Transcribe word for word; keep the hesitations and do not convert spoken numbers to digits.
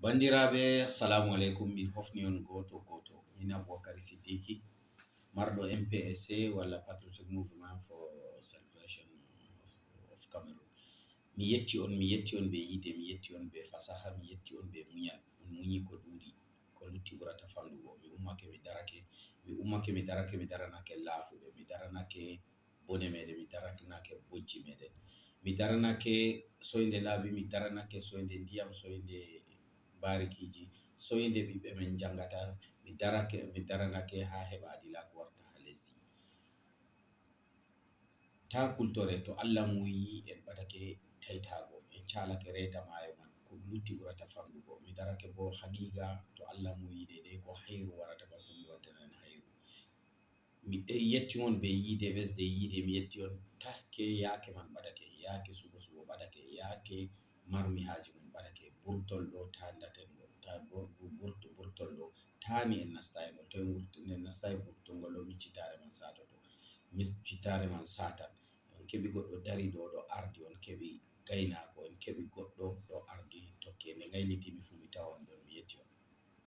Banndiraaɓe, assalamu aleykum. Mi hofni on gooto gooto. Min Abubakar Siddiqui, marɗo M P S C walla Patriotic Movement for Salvation of, of Cameroon. Mi yetti on, mi yetti on be yiide, mi yetti on be fasaha, mi yetti on be muñal. On muñi ko ɗuuɗi, ko lutti ɓurata fanɗugo. Mi ummake, mi darake, mi ummake, mi darake, mi daranake laafuɓe, mi daranake bone meɗen, mi daranake bojji meɗen, mi daranake soynde laabi, mi daranake soynde ndiyam, soynde barikiji, soynde ɓiɓɓe men njangata, mi darake, mi daranake haa heɓa adilaaku warta haa lesdi. Taa kultore, to Allah muuyi en ɓadake taytaago, en caalake reeta maayo man, ko lutti ɓurata fanɗugo. Mi darake boo haqiiqa, to Allah muuyi deydey ko hayru warata, balɗum mi waddana en hayru. Mi yetti on be yiide, ɓesde yiide, mi yetti on. Taske yaake man ɓadake, yaake suɓo suɓo ɓadake, yaake marmi haaje mum ɓadake. Burtol ɗo taandaten ngol, ta burto burtol ɗo taani en nasta e ngol. To en nastaay burtol ngol ɗo, miccitaare man saatoto, miccitaare man saatan. On keɓi goɗɗo dari ɗo ɗo ardi, on keɓi gaynaako, on keɓi goɗɗo ɗo ardi tokke. Nde ngayliti mi fuu mi tawa on ɗon, mi yetti on.